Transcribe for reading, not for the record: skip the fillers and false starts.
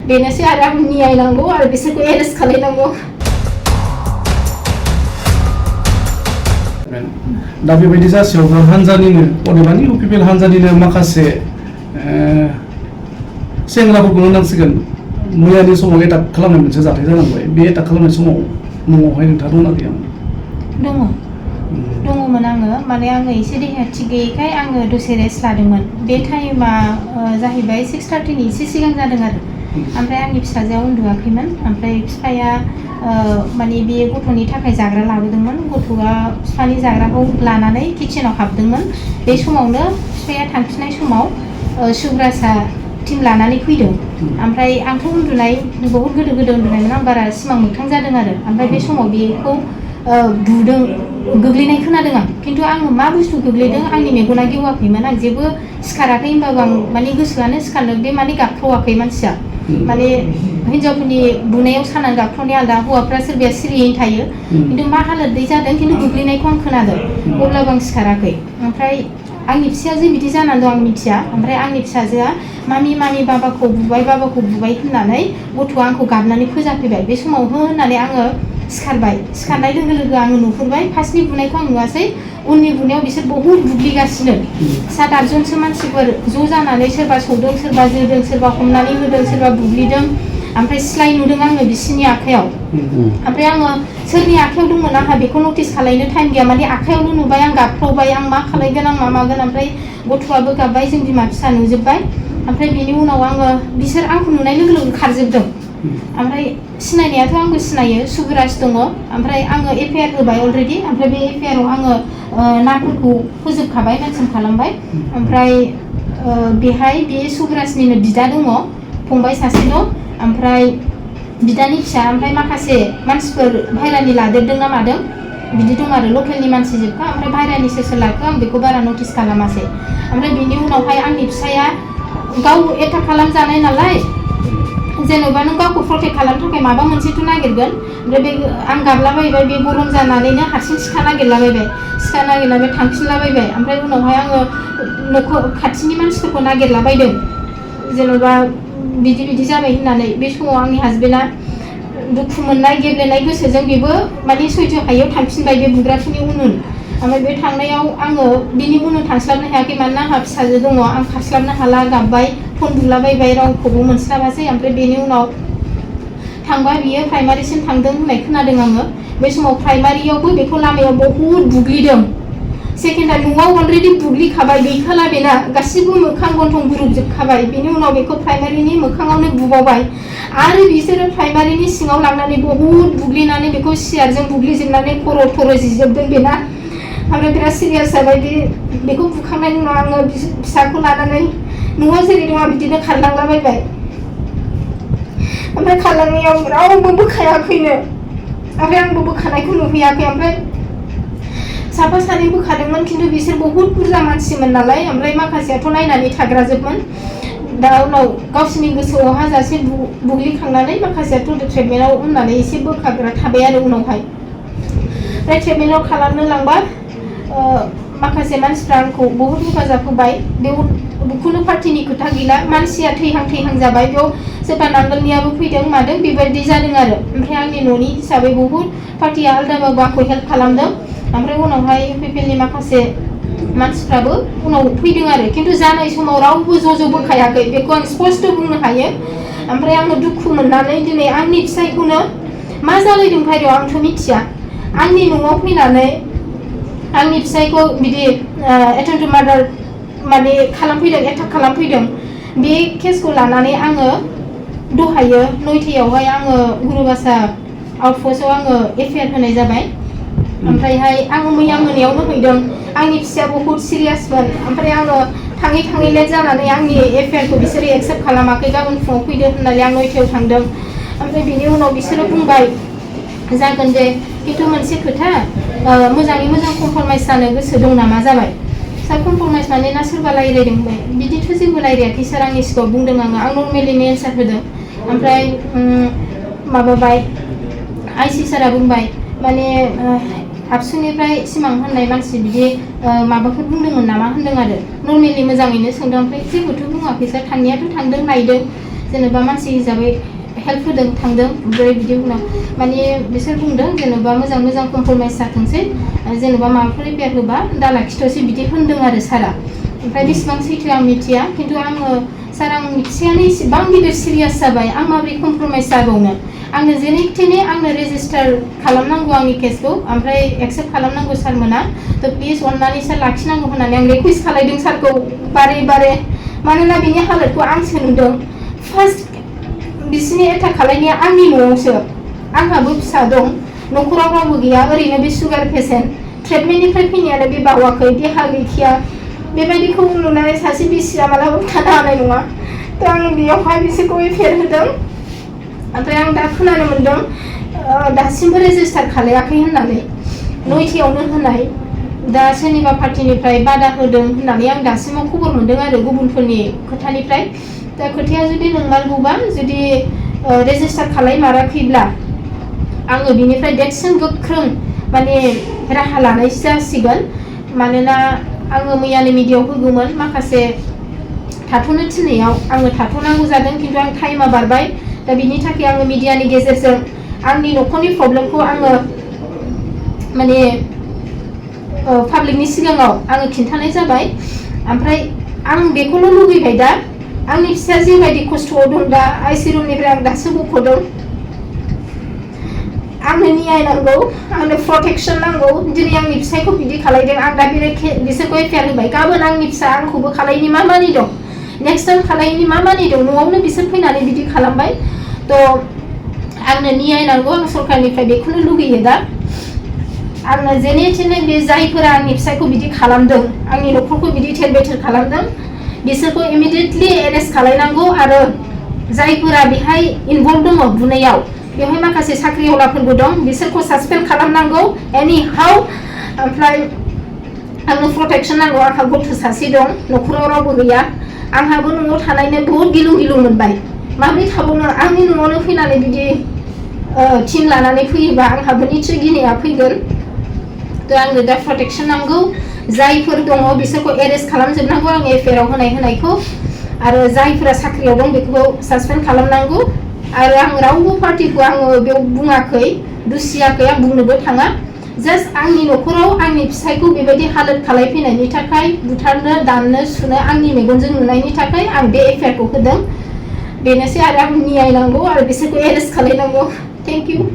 बेनोसै आरो आं नियायनांगौ आरो बिसोरखौ एरेस्ट खालायनांगौ। दा बेबायदि जासेयावबो हानजानिनो अदेबानि UPPL हानजानिनो माखासे सेंग्राफोरखौनो होननांसिगोन मैयानि समाव एटाक खालामनाय मोनसे जाथाय जालांबाय। बे एटाक खालामनाय समाव न'आवहाय नोंथाङा दंना गैयामोन? दङमोन आङो माने आङो एसे देहाया थिग गैयैखाय आङो दसे रेस्ट लादोंमोन। बे टाइमा जाहैबाय 6:30नि एसे सिगां जादों आरो ओमफ्राय आंनि फिसाजोआ उन्दुआखैमोन। ओमफ्राय बिफाया माने बे गथ'नि थाखाय जाग्रा लाबोदोंमोन। गथ'आ बिफानि जाग्राखौ लानानै किचेनाव हाबदोंमोन। बे समावनो बिफाया थांफिननाय समाव सुब्रासा टिम लानानै फैदों। ओमफ्राय आंथ' उन्दुनाय बहुद गोदो उन्दुनायमोन, आं बारा सिमां मोगथां जादों आरो ओमफ्राय बे समाव बेखौ बुदों, गोग्लैनाय खोनादों आं, खिन्थु आङो मा बुस्थु गोग्लैदों आंनि मेगना गेवाखैमोन, आं जेबो सिखाराखै। होमबाबो आं माने गोसोआनो सिखारनो बे माने गाबख्रावाखै मानसिया। माने हिन्जावफोरनि बुनायाव सानानै गाबख्रावनाया आलादा, हौवाफ्रा सोरबाया सिरियैनो थायो, खिन्थु मा हालोदै जादों खिन्थु गोग्लैनायखौ आं खोनादों, अब्लाबो आं सिखाराखै। ओमफ्राय आंनि फिसाया जे बिदि जानानै दं आं मिथिया। ओमफ्राय आंनि फिसाजोआ मामि बाबाखौ बुबाय होननानै गथ'आ आंखौ गाबनानै फोजाफैबाय। बे समाव होननानै आङो सिखारबाय। सिखारनाय लोगो लोगो आङो नुहुरबाय फार्स्टनि बुनायखौ आं नुवासै, उननि बुनायाव बिसोर बहुद बुग्लिगासिनो 7-8 जनसो मानसिफोर ज' जानानै सोरबा सौदों, सोरबा जोदों, सोरबा हमनानै होदों, सोरबा बुग्लिदों। ओमफ्राय सिलाइ नुदों आङो बिसोरनि आखायाव। ओमफ्राय आङो सोरनि आखायाव दंमोन आंहा बेखौ नटिस खालायनो टाइम गैया, माने आखायावल' नुबाय, आं गाबख्रावबाय, आं मा खालायगोन, आं मा मागोन। ओमफ्राय गथ'आबो गाबबाय, जों बिमा फिसा नुजोब्बाय। ओमफ्राय बिनि उनाव आङो बिसोर आंखौ नुनाय लोगो लोगो खारजोबदों। ओमफ्राय सिनायनायाथ' आंबो सिनायो, सुबुराज दङ। ओमफ्राय आङो FIR होबाय अलरेडि। ओमफ्राय बे FIR आव आङो नामफोरखौ फोजोबखाबाय, मेनसन खालामबाय। ओमफ्राय बेहाय बे सुबुराजनिनो बिदा दङ, फंबाय सासे दं, ओमफ्राय बिदानि फिसा, ओमफ्राय माखासे मानसिफोर बाहेरानि लादेरदों ना मादों बिदि दं आरो लकेलनि मानसि जोबखा। ओमफ्राय बाहेरानि सोर लाखो आं बेखौ बारा नटिस खालामासै। ओमफ्राय बिनि उनावहाय आंनि फिसाया गाव एटाक खालामजानाय नालाय, जेन'बा नों गावखौ प्रटेक्ट खालामनो थाखाय माबा मोनसेथ' नागिरगोन। ओमफ्राय बे आं गाबलाबायबाय, बे गरम जानानैनो हारसिं सिखा नागिरलाबायबाय, थांफिनलाबायबाय। ओमफ्राय उनावहाय आङो खाथिनि मानसिफोरखौ नागिरलाबायदों, जेन'बा बिदि जाबाय होननानै। बे समाव आंनि हासबेन्डआ दुखु मोननाय गेब्लेनाय गोसोजों बेबो माने सैज' हायैयाव थांफिनबाय बे बुग्राफोरनि उन। ओमफ्राय बे थांनायाव आङो बिनि उन थांस्लाबनो हायाखै, मानोना आंहा फिसाजो दङ, आं खारस्लाबनो हाला, गाबबाय, फन बुलाबायबाय, रावखौबो मोनस्लाबासै। ओमफ्राय बेनि उनाव थांबा बियो प्राइमारिसिम थांदों होननाय खोनादों आङो। बे समाव प्राइमारियावबो बेखौ लामायाव बहुद बुग्लिदों। सेकेन्डआ न'आव अलरेडि बुग्लिखाबाय, गैखाला बेना, गासिबो मोखां गन्थं बुरुबजोबखाबाय। बेनि उनाव बेखौ प्राइमारिनि मोखाङावनो बुबावबाय, आरो बिसोरो प्राइमारिनि सिङाव लांनानै बहुद बुग्लिनानै बेखौ सियारजों बुग्लिजोबनानै खर' जिजोबदों बेना। ओमफ्राय बिराद सिरियास जाबाय। बेखौ बुखांनायनि उनाव आङो फिसाखौ लानानै न'आव जेरै दङ बिदिनो खारलांलाबायबाय। ओमफ्राय खारलांनायाव रावबो बोखायाखैनो, ओमफ्राय आंबो बोखानायखौ नुहैयाखै। ओमफ्राय साफा सानै बोखादोंमोन, खिन्थु बिसोर बहुद बुरजा मानसिमोन नालाय। ओमफ्राय माखासेयाथ' नायनानै थाग्राजोबमोन। दा उनाव गावसोरनि गोसोआव हाजासे बुग्लिखांनानै माखासेयाथ' ट्रिटमेन्टआव होननानै एसे बोखाग्रा थाबाय आरो उनावहाय। ओमफ्राय ट्रिटमेन्टआव खालामनो लांबा माखासे मानसिफ्रा आंखौ बहुद हेफाजाब होबाय। बेयाव खुनु पार्टिनि खोथा गैला, मानसिया थैहां जाबाय, बेयाव सोरबा नांगोलनियाबो फैदों मादों बेबायदि जादों आरो। ओमफ्राय आंनि न'नि हिसाबै बहुद पार्टिया आलादाबाबो आंखौ हेल्प खालामदों। ओमफ्राय उनावहाय UPPLनि माखासे मानसिफ्राबो उनाव फैदों आरो, खिन्थु जानाय समाव रावबो ज' बोखायाखै, बेखौ आं स्पष्ट बुंनो हायो। ओमफ्राय आङो दुखु मोननानै दिनै आंनि फिसायखौनो मा जालायदों बायह्रायाव आंथ' मिथिया, आंनि न'आव फैनानै आंनि फिसायखौ बिदि एटेम्प्ट टु मार्डार माने एटाक खालामफैदों। बे केसखौ लानानै आङो दहायो 9थायावहाय आङो गुरुबासा आउटपस्टआव आङो FIR होनाय जाबाय। ओमफ्रायहाय आङो मैया मोनायावनो हैदों, आंनि फिसाया बहुद सिरियासमोन। ओमफ्राय आङो थाङै लेट जानानै आंनि FIR खौ बिसोरो एक्सेप्ट खालामाखै, गाबोन फुङाव फैदो होननानै आं 9थायाव थांदों। ओमफ्राय बिनि उनाव बिसोरो बुंबाय जागोन दे, खिन्थु मोनसे खोथा, मोजाङै मोजां कमप्रमाइस जानो गोसो दं नामा जाबाय। सार कमप्रमाइस माने ना सोरबा रायज्लायदों होनबाय, बिदिथ' जेबो रायज्लायाखै सार, आंनि सिगाङाव बुंदों आं नर्मेलिनो एन्सार होदों। ओमफ्राय माबाबाय IC सारा बुंबाय माने आबसुनिफ्राय सिमां होननाय मानसि बिदि माबाफोर बुंदोंमोन नामा होनदों आरो। नर्मेलि मोजाङैनो सोंदों, ओमफ्राय जेबोथ' बुङाखै सार, थांनायाथ' थांदों नायदों, जेनेबा मानसि हिसाबै हेल्प होदों थांदों ओमफ्राय बिदि उनाव माने बिसोर बुंदों जेनेबा मोजां मोजां कमप्रमाइज जाथोंसै जेनेबा माबाफोर रिपेयार होबा दा लाखिथ'सै बिदि होनदों आरो सारा ओमफ्राय बेसेबां सैथो आं मिथिया खिन्थु आङो सार आंनि फिसायानो इसेबां गिदिर सिरियास जाबाय आं माबोरै कमप्रमाइज जाबावनो आंनो जेने थेने आंनो रेजिस्टार खालामनांगौ आंनि केसखौ ओमफ्राय एक्सेप्ट खालामनांगौ सारमोना थ' प्लिज अननानै सार लाखिनांगौ होननानै आं रिकुवेस्ट खालायदों सारखौ बारे बारे मानोना बिनि हालोदखौ आंसो नुदों फार्स्ट बिसिनि एटाक खालायनाया आंनि न'आवसो आंहाबो फिसा दं न'खराव रावबो गैया ओरैनो बे सुगार पेसेन्ट ट्रिटमेन्टनिफ्राय फैनायानो बे बावाखै देहा गैखाया बेबायदिखौ नुनानै सासे बिसिया मालाबाबो थानो हानाय नङा थ' आं बेयावहाय बिसोरखौ एफेयार होदों ओमफ्राय आं दा खोनानो मोन्दों दासिमबो रेजिस्टार खालायाखै होननानै 9थायावनो होनाय दा सोरनिबा पार्टिनिफ्राय बादा होदों होननानै आं दासिमाव खबर मोन्दों आरो गुबुनफोरनि खोथानिफ्राय दा खोथाया जुदि नंमारगौबा जुदि रेजिस्टार खालायमाराखैब्ला आङो बिनिफ्राय देरसिन गोख्रों माने राहा लानाय जासिगोन मानोना आङो मैयानि मिडियायाव होगौमोन माखासे थाथ'नो थिननायाव आङो थाथ'नांगौ जादों खिन्थु आं टाइमा बारबाय दा बिनि थाखाय आङो मिडियानि गेजेरजों आंनि न'खरनि प्रब्लेमखौ आङो माने पाब्लिकनि सिगाङाव आङो खिन्थानाय जाबाय ओमफ्राय आं बेखौल' लुबैबाय दा आंनि फिसाया जेबायदि खस्थ'आव दं दा आइसि रुमनिफ्राय आं दासो बख'दों आंनो न्याय नांगौ आंनो प्रटेक्सन नांगौ दिनै आंनि फिसायखौ बिदि खालायदों आं दा बिसोरखौ एफेयार होबाय गाबोन आंनि फिसा आंखौबो खालायनि मा मानि दं नेक्स्ट टाइम खालायनि मा मानि दं न'आवनो बिसोर फैनानै बिदि खालामबाय थ' आंनो न्याय नांगौ आं सरकारनिफ्राय बेखौनो लुगैयो दा आंनो जेने थेने बे जायफोरा आंनि फिसायखौ बिदि खालामदों आंनि न'खरखौ बिदि थेर बेथेर खालामदों बिसोरखौ इमिडियेटलि एरेस्ट खालायनांगौ आरो जायफोरा बेहाय इनभल्भ दङ बुनायाव बेवहाय माखासे साख्रिआवलाफोरबो दं बिसोरखौ सासपेन्ड खालामनांगौ एनि हाउ ओमफ्राय आंनो प्रटेक्सन नांगौ आंहा गथ' सासे दं न'खराव रावबो गैया आंहाबो न'आव थानायनो बहुद गिलुं गिलुं मोनबाय माबोरै थाबावनो आंनि न'आवनो फैनानै बिदि टिम लानानै फैयोबा आंहाबो निस्सय गिनाया फैगोन थ' आंनो दा प्रटेक्सन नांगौ जायफोर दङ बिसोरखौ एरेस्ट खालामजोबनांगौ आं एफआइआर होनायखौ आरो जायफोरा साख्रियाव दं बेखौ सासपेन्ड खालामनांगौ आरो आं रावबो पार्टिखौ आङो बेयाव बुङाखै दुसियाखै आं बुंनोबो थाङा जास्ट आंनि न'खराव आंनि फिसायखौ बेबायदि हालोद खालायफैनायनि थाखाय बुथारनो दाननो सुनो आंनि मेगनजों नुनायनि थाखाय आं बे एफआइआरखौ होदों बेनोसै आरो आं न्याय नांगौ आरो बिसोरखौ एरेस्ट खालायनांगौ थेंक इउ